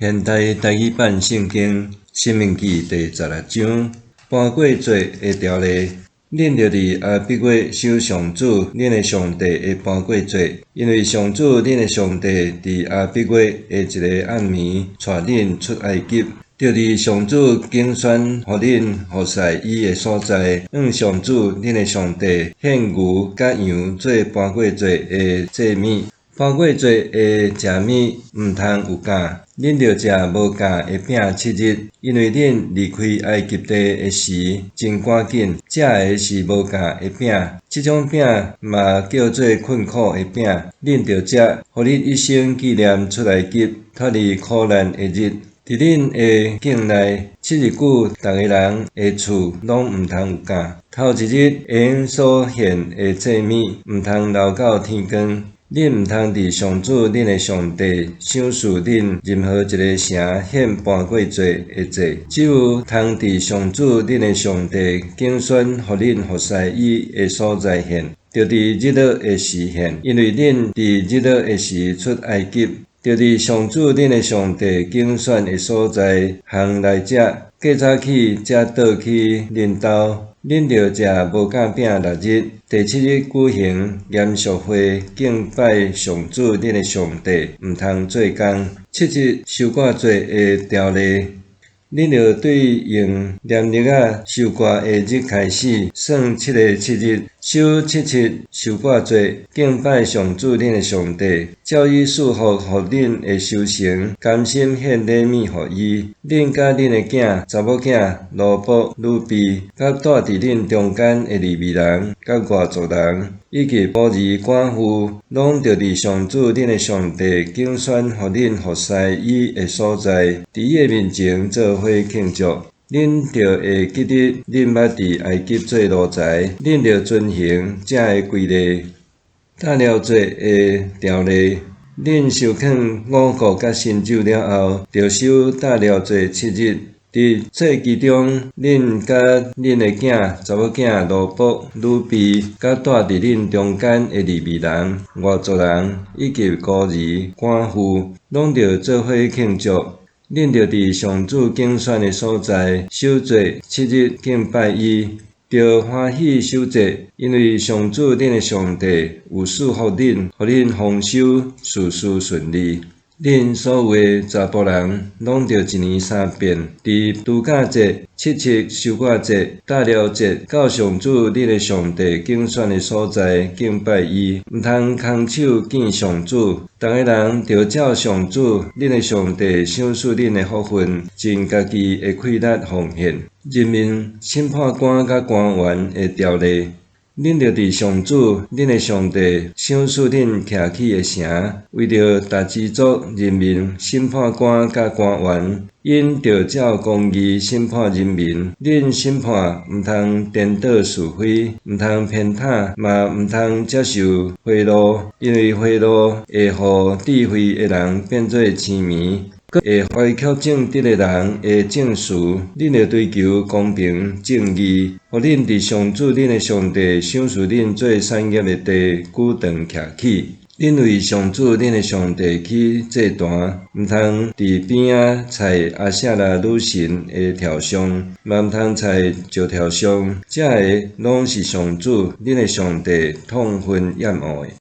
現代台語版聖經《申命記》第十六章，盤過節的條例。恁著佇亞筆月守上主恁的上帝的盤過節，因為上主恁的上帝佇亞筆月的一个暗暝，帶恁出埃及，著佇上主揀選予恁服侍伊的所在，向上主恁的上帝獻牛佮羊做盤過節的祭物。盤過節的食物毋通有酵，恁著食無酵的餅七日，因為恁離開埃及地的時真趕緊，食的是無酵的餅。這種餅嘛叫做困苦的餅，恁著食，予恁一生紀念出埃及脫離苦難的日。佇恁的境內，七日久，逐个人的厝攏毋通有酵。頭一日會用所獻的祭物，毋通留到天光。恁毋通佇上主恁的上帝賞賜恁任何一个城獻盤過節的祭，只有通佇上主恁的上帝揀選予恁服侍伊的所在獻，著佇日落的時獻，因為恁佇日落的時出埃及，著佇上主恁的上帝揀選的所在行來食，過早起才倒去恁兜。恁著食無酵餅六日，第七日舉行嚴肅會，敬拜上主恁的上帝，毋通做工。七日收割節的條例，恁著對應曆仔收割的日開始，算七个七日，守七七收割節，敬拜上主恁的上帝，照伊賜福予恁的收成，甘心獻禮物予伊。恁佮恁的囝、查某囝、奴僕、女婢，佮住佇恁中間的利未人、佮外族人，以及孤兒寡婦，攏著佇上主恁的上帝揀選予恁服侍伊的所在，佇伊的面前做伙慶祝。恁著會記得恁捌佇埃及做奴才，恁著遵行這个規例。大寮節的條例，恁收囥五穀佮新酒了後，著守大寮節七日。佇節期中，恁佮恁的囝、查某囝、奴僕、女婢，佮住佇恁中間的利未人、外族人，以及孤兒寡婦，攏著做伙慶祝。恁著佇上主揀選的所在守節七日敬拜伊，著歡喜守節，因為上主恁的上帝有賜福恁，予恁豐收，事事順利。恁所有的查埔人，攏著一年三遍，佇度假節、七七收割節、大寮節，到上主恁的上帝揀選的所在敬拜伊，毋通空手見上主。逐个人著照上主恁的上帝賞賜恁的福分，盡家己的氣力奉獻。任命審判官佮官員的條例。恁著佇上主恁的上帝賞賜恁徛起的城，為著逐支族任命審判官佮官員，𪜶著照公義審判人民。恁審判毋通顛倒是非，毋通偏袒，嘛毋通接受賄賂，因為賄賂會予智慧的人變做癡迷，閣會歪曲正直的人的證詞。恁著追求公平正義，予恁佇上主恁的上帝賞賜恁做產業的地久長徛起。恁為上主恁的上帝起祭壇，毋通佇邊仔砌阿舍拉女神的雕像，嘛毋通砌石雕像，這个攏是上主恁的上帝痛恨厭惡的。